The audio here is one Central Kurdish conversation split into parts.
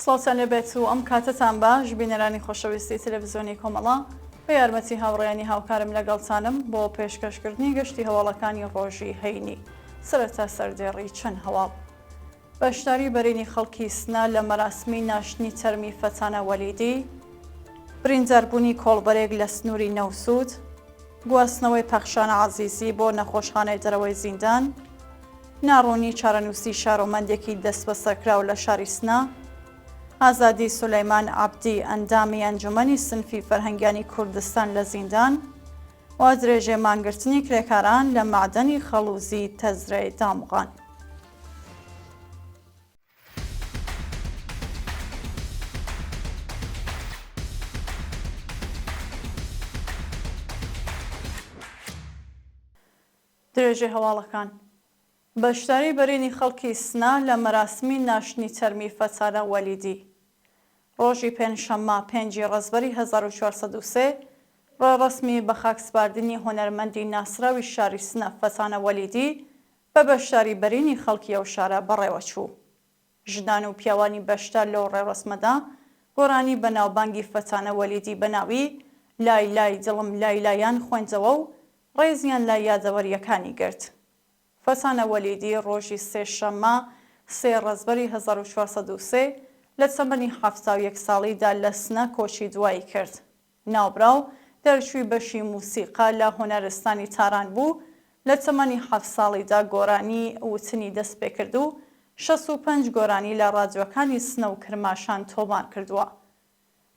سڵاوتان لێبێت و ئەم کاتەتان باش بینەرانی خۆشەویستی تەلەڤزیۆنی کۆمەڵە بە یارمەتی هاوڕێیانی هاوکارم لەگەڵتانم بۆ پێشکەشکردنی گەشتی هەواڵەکانی ڕۆژی هەینی سەرەتا سەردێڕی چەند هەواڵ بەشداری بەرینی خەڵکی سنە لە مەراسمی ناشتنی تەرمی فەتانە وەلیدی، برینداربوونی کۆڵبەرێک لە سنووری نەوسوود، گواستنەوەی پەخشان عەزیزی بۆ نەخۆشخانەی دەرەوەی زیندان، ناڕوونی چارەنووسی شارۆمەندێکی دەستبەسەرکراو لە شاری سنە، ئازادی سولەیمان عەبدی ئەندامی ئەنجومەنی سنفی فەرهەنگیانی کوردستان لە زیندان و درێژەی مانگرتنی کرێکاران لە مەعدەنی خەڵووزی تەزرەی دامغان. درێژەی هەواڵەکان بەشداری بەرینی خەڵکی سنە لە مەراسمی ناشتنی تەرمی فەتانە وەلیدی ڕۆژی پێنجشەممە پێنجی ڕەزبەری 1403 ڕێڕەسمی بەخاکسپاردنی هونەرمەندی ناسراوی شاری سنە فەتانە وەلیدی بە بەشداری بەرینی خەڵکی ئەو شارە بەڕێوەچوو. ژنان و پیاوانی بەشدار لەو ڕێوڕەسمەدا گۆرانی بەناوبانگی فەتانە وەلیدی بە ناوی لای لای دڵم لای لایان خوێندەوە و ڕێزیان لە یادەوەرییەکانی گرت. فەتانە وەلیدی ڕۆژی سێ شەممە سێ ڕەزبەری 1403 لە تەمەنی 71 ساڵیدا لە سنە کۆچی دوایی کرد. ناوبراو دەرچووی بەشی موسیقا لە هونەرستانی تاران بوو، لە تەمەنی حەفت ساڵیدا گۆرانی وتنی دەست پێکرد و 65 گۆرانی لە ڕادیۆکانی سنە و کرماشان تۆمار کردووە.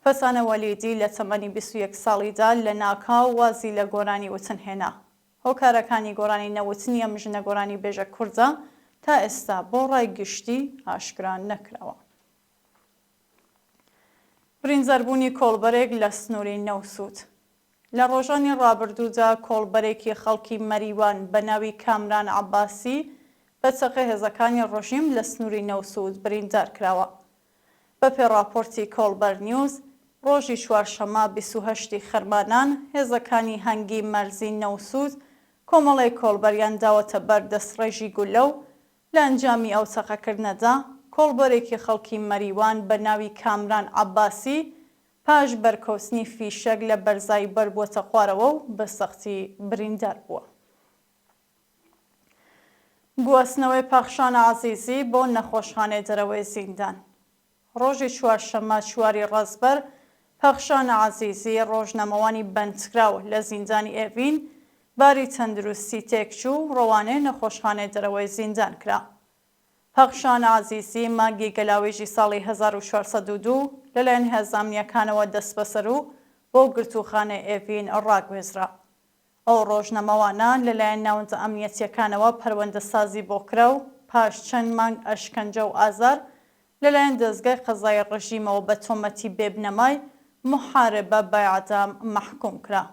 فەسانە وەلیدی لە تەمەنی 21 ساڵیدا لەناکاو وازی لە گۆرانی وتن هێنا. هۆکارەکانی گۆرانی نەوتنی ئەم ژنە گۆرانیبێژە کوردە تا ئێستا بۆ ڕای گشتی ئاشکرا نەکراوە. برینداربوونی کۆڵبەرێک لە سنووری نەوسوود. لە ڕۆژانی ڕابردوودا کۆڵبەرێکی خەڵکی مەریوان بە ناوی کامران عەباسی بە چەقی هێزەکانی ڕژیم لە سنووری نەوسوود بریندار کراوە. بەپێ ڕاپۆرتی کۆڵبەر نیوز، ڕۆژی چوارشەممە 28 ی خەرمانان هێزەکانی هەنگی مەرزی نەوسوود کۆمەڵێک کۆڵبەریان داوەتە بەر دەستڕێژی گوللە و لە ئەنجامی ئەو تەقەکردنەدا، کۆڵبەرێکی خەڵکی مەریوان بە ناوی کامران عەباسی پاش بەرکەوتنی فیشەک لە بەرزایی بەربووەتە خوارەوە و بە سەختی بریندار بووە. گواستنەوەی پەخشان عەزیزی بۆ نەخۆشخانەی دەرەوەی زیندان. ڕۆژی چوارشەممە چواری ڕەزبەر، پەخشان عەزیزی، ڕۆژنامەوانی بەندکراو لە زیندانی ئێڤین، باری تەندروستی تێکچوو و ڕەوانەی نەخۆشخانەی دەرەوەی زیندان کرا. پەخشان عەزیزی مانگی گەلاوێژی ساڵی 1402 لەلایەن هێزە ئەمنییەکانەوە دەستبەسەر و بۆ گرتووخانەی ئێڤین ڕاگوێزرا. ئەو ڕۆژنامەوانە لەلایەن ناوەندە ئەمنیەتییەکانەوە پەروەندەسازی بۆ کرا و پاش چەند مانگ ئەشکەنجە و ئازار لەلایەن دەزگای قەزایی ڕژیمەوە بە تۆمەتی بێبنەمای موحاربە بە ئیعدام مەحکووم کرا.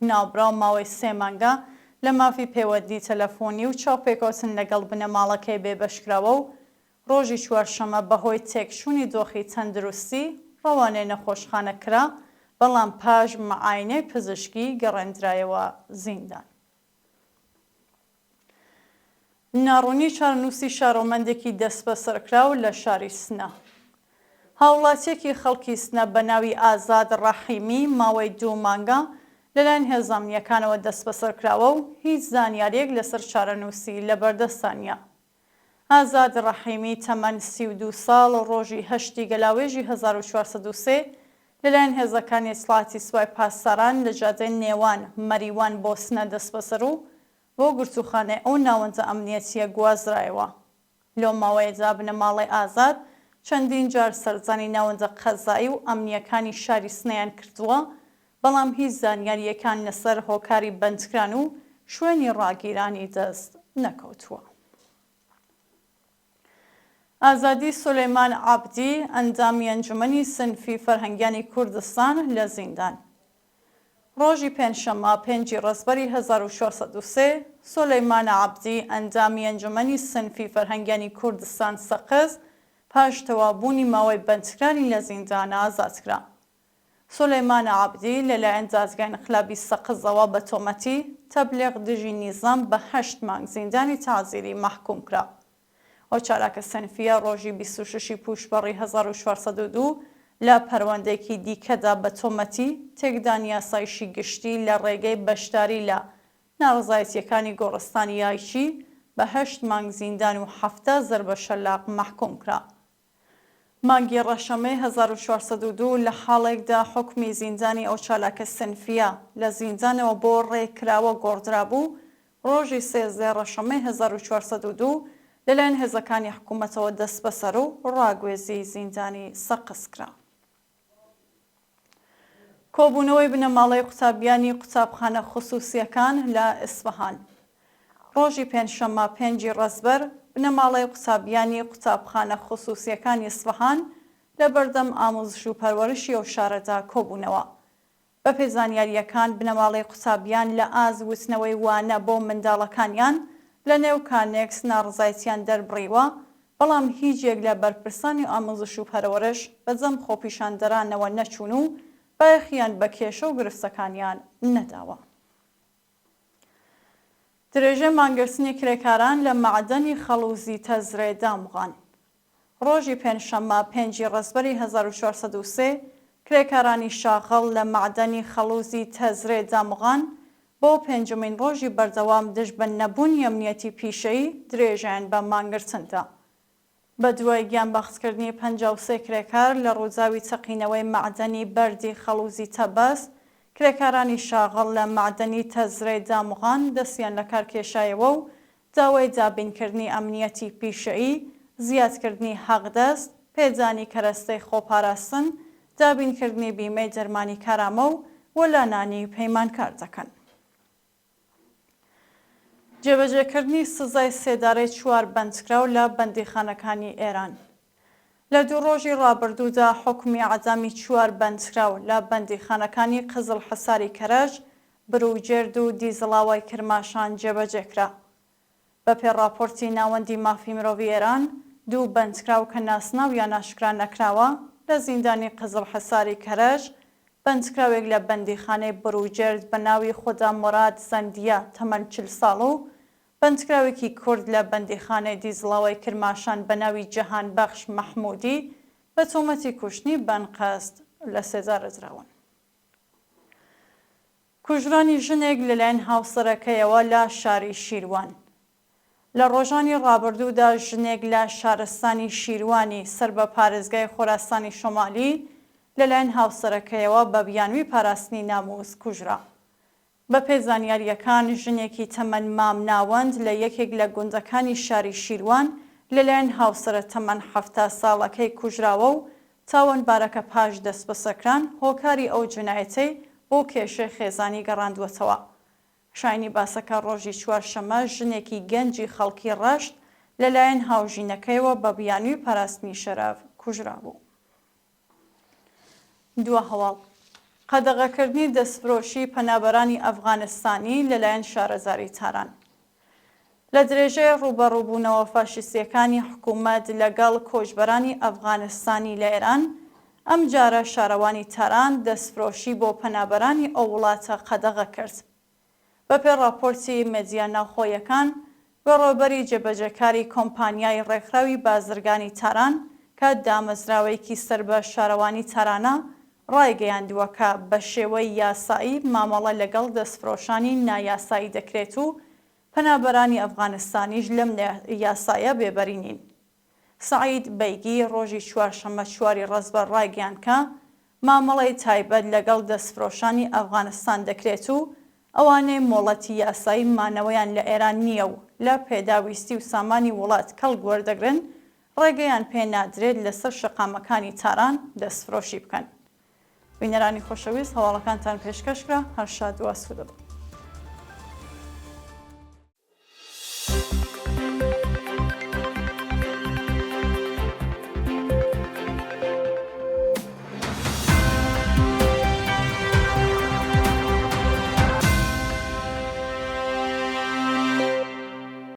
ناوبراو ماوەی سێ مانگە لە مافی پەیوەندی تەلەفۆنی و چاوپێکەوتن لەگەڵ بنەماڵەکەی بێبەش کراوە و ڕۆژی چوارشەممە بەهۆی تێکچوونی دۆخی تەندروستی ڕەوانەی نەخۆشخانە کرا، بەڵام پاش معاینەی پزیشکی گەڕێندرایەوە زیندان. ناڕوونی چارەنووسی شارۆمەندێکی دەستبەسەرکراو لە شاری سنە. هاوڵاتییەکی خەڵکی سنە بە ناوی ئازاد ڕەحیمی ماوەی دوو مانگە لەلایەن هێزە ئەمنییەکانەوە دەستبەسەرکراوە و هیچ زانیارییەک لەسەر چارەنووسی لەبەردەستا نییە. ئازاد ڕەحیمی تەمەن 32 ساڵ ڕۆژی هەشتی گەلاوێژی 1403 لەلایەن هێزەکانی ئیتڵاعاتی سوپای پاسداران لە جادەی نێوان مەریوان بۆ سنە دەستبەسەر و بۆ گرتووخانەی ئەو ناوەندە ئەمنیەتییە گوازرایەوە. لەو ماوەیەدا بنەماڵەی ئازاد چەندین جار سەردانی ناوەندە قەزایی و ئەمنییەکانی شاری سنەیان کردووە، بەڵام هیچ زانیارییەکان لەسەر هۆکاری بەندکران و شوێنی ڕاگیرانی دەست نەکەوتووە. ئازادی سولەیمان عەبدی، ئەندامی ئەنجومەنی سنفی فەرهەنگیانی کوردستان لە زیندان. ڕۆژی پێنجشەممە پێنجی ڕەزبەری 1403، سولەیمان عەبدی، ئەندامی ئەنجومەنی سنفی فەرهەنگیانی کوردستان سەقز، پاش تەواوبوونی ماوەی بەندکرانی لە زیندان ئازادکرا. سولەیمان عەبدی لەلایەن دادگای ئینقلابی سەقزەوە بە تۆمەتی تەبلیغ دژی نیزام بە هەشت مانگ زیندانی تەعزیری مەحکووم کرا. ئەو چالاکە سێنفییە ڕۆژی 26 ی پووشپەڕی 1402 لە پەروەندەیەکی دیکەدا بە تۆمەتی تێکدانی ئاسایشی گشتی لە ڕێگەی بەشداری لە ناڕەزایەتییەکانی گۆڕستانی یایچی بە هەشت مانگ زیندان و 70 زەربە شەلاق مەحکووم کرا. مانگی ڕەشەمەی 1402 لە حاڵێکدا حوکمی زیندانی ئەو چالاکە سنفییە لە زیندانەوە بۆ ڕێکراوە گۆڕدرابوو، ڕۆژی 13 ڕەشەمەی 1402 لەلایەن هێزەکانی حکوومەتەوە دەستبەسەر و ڕاگوێزی زیندانی سەقز کرا. کۆبوونەوەی بنەماڵەی قوتابیانی قوتابخانە خسووسییەکان لە ئیسفەهان ڕۆژی پێنجشەممە پێنجی ڕەزبەر، بنەماڵەی قوتابیانی قوتابخانە خسووسییەکانی ئیسفەهان لە بەردەم ئاموزش و پەروەرشی ئەو شارەدا کۆبوونەوە. بەپێی زانیارییەکان، بنەماڵەی قوتابیان لە ئاست وتنەوەی وانە بۆ منداڵەکانیان لە نێو کانێکس ناڕەزایەتیان دەربڕیوە، بەڵام هیچ یەک لە بەرپرسانی ئاموزش و پەرەوەرش بە جەم خۆپیشاندەرانەوە نەچوون و بایەخیان بە کێشە و گرفتەکانیان نەداوە. درێژەی مانگرتنی کرێکاران لە مەعدەنی خەڵووزی تەزرێ دامغان. ڕۆژی پێنجشەممە پێنجی ڕەزبەری 1403 کرێکارانی شاغڵ لە مەعدەنی خەڵووزی تەزرێ دامغان بۆ پێنجمین ڕۆژی بەردەوام دژ بە نەبوونی ئەمنیەتی پیشەیی درێژەیان بە مانگرتن دا. بەدوای گیانبەختکردنی 53 کرێکار لە ڕووداوی تەقینەوەی مەعدەنی بەردی خەڵووزی تەبەس، کرێکارانی شاغڵ لە مەعدەنی تەزرێ دامغان دەستیان لەکار کێشایەوە و داوای دابینکردنی ئەمنیەتی پیشەیی، زیادکردنی حەقدەست، پێدانی کەرەستەی خۆپاراستن، دابینکردنی بیمەی دەرمانی کارامە و وەلانانی پەیمانکار دەکەن. جێبەجێکردنی سزای سێدارەی چوار بەندکراو لە بەندیخانەکانی ئێران. لە دوو ڕۆژی ڕابردوودا حوکمی ئێعدامی چوار بەندکراو لە بەندیخانەکانی قزڵحەساری کەرەج، بروجێرد و دیزڵاوای کرماشان جێبەجێ کرا. بەپێ ڕاپۆرتی ناوەندی مافی مرۆڤی ئێران، دوو بەندکراو کە ناسناویان ئاشکرا نەکراوە، لە زیندانی قزڵحەساری کەرەج، بەندکراوێک لە بەندیخانەی بروجێرد بە ناوی خودا موراد زەندیە تەمەن 40 ساڵ و بەندکراوێکی کورد لە بەندیخانەی دیزڵاوای کرماشان بە ناوی جەهانبەخش مەحموودی بە تۆمەتی کوشتنی بەنقەست لە سێدارە دراون. کوژرانی ژنێک لەلایەن هاوسەرەکەیەوە لە شاری شیروان. لە ڕۆژانی ڕابردوودا ژنێک لە شارستانی شیروانی سەر بە پارێزگای خۆراسانی شۆمالی لەلایەن هاوسەرەکەیەوە بە بیانووی پاراستنی نامووس کوژرا. بەپێی زانیارییەکان، ژنێکی تەمەن مام ناوەند لە یەکێک لە گوندەکانی شاری شیروان لەلایەن هاوسەرە تەمەن 70 ساڵەکەی کوژراوە و تاوانبارەکە پاش دەستبەسەرکران هۆکاری ئەو جنایەتەی بۆ کێشەی خێزانی گەڕاندووەتەوە. شایانی باسە کە ڕۆژی چوارشەممە ژنێکی گەنجی خەڵکی ڕەشت لەلایەن هاوژینەکەیەوە بە بیانووی پاراستنی شەرەف کوژرابوو. دوا هەواڵ، قەدەغەکردنی دەستفرۆشی پەنابەرانی ئەفغانستانی لەلایەن شارەزاری تاران. لە درێژەی ڕووبەڕووبوونەوە فاشیستییەکانی حکوومەت لەگەڵ کۆچبەرانی ئەفغانستانی لە ئێران، ئەمجارە شارەوانی تاران دەستفرۆشی بۆ پەنابەرانی ئەو وڵاتە قەدەغە کرد. بەپێی ڕاپۆرتی مێدیا ناوخۆیەکان، بەڕێوەبەری جێبەجێکاری کۆمپانیای ڕێکخراوی بازرگانی تاران کە دامەزراوەیەکی سەر بە شارەوانی تارانە، ڕایگەیاندووە کە بەشێوەی یاسایی مامەڵە لەگەڵ دەستفرۆشانی نایاسایی دەکرێت و پەنابەرانی ئەفغانستانیش لەم یاسایە بێبەری نین. سەعید بەیگی ڕۆژی چوارشەممە چواری ڕەزبەر ڕایگەیاند کە مامەڵەی تایبەت لەگەڵ دەستفرۆشانی ئەفغانستان دەکرێت و ئەوانەی مۆڵەتی یاسایی مانەوەیان لە ئێران نییە و لە پێداویستی و سامانی وڵات کەڵک وەردەگرن، ڕێگەیان پێ نادرێت لەسەر شەقامەکانی تاران دەستفرۆشی بکەن. بینەرانی خۆشەویست هەواڵەکانتان پێشکەش کرا، هەر شاد و ئاسوودە بن.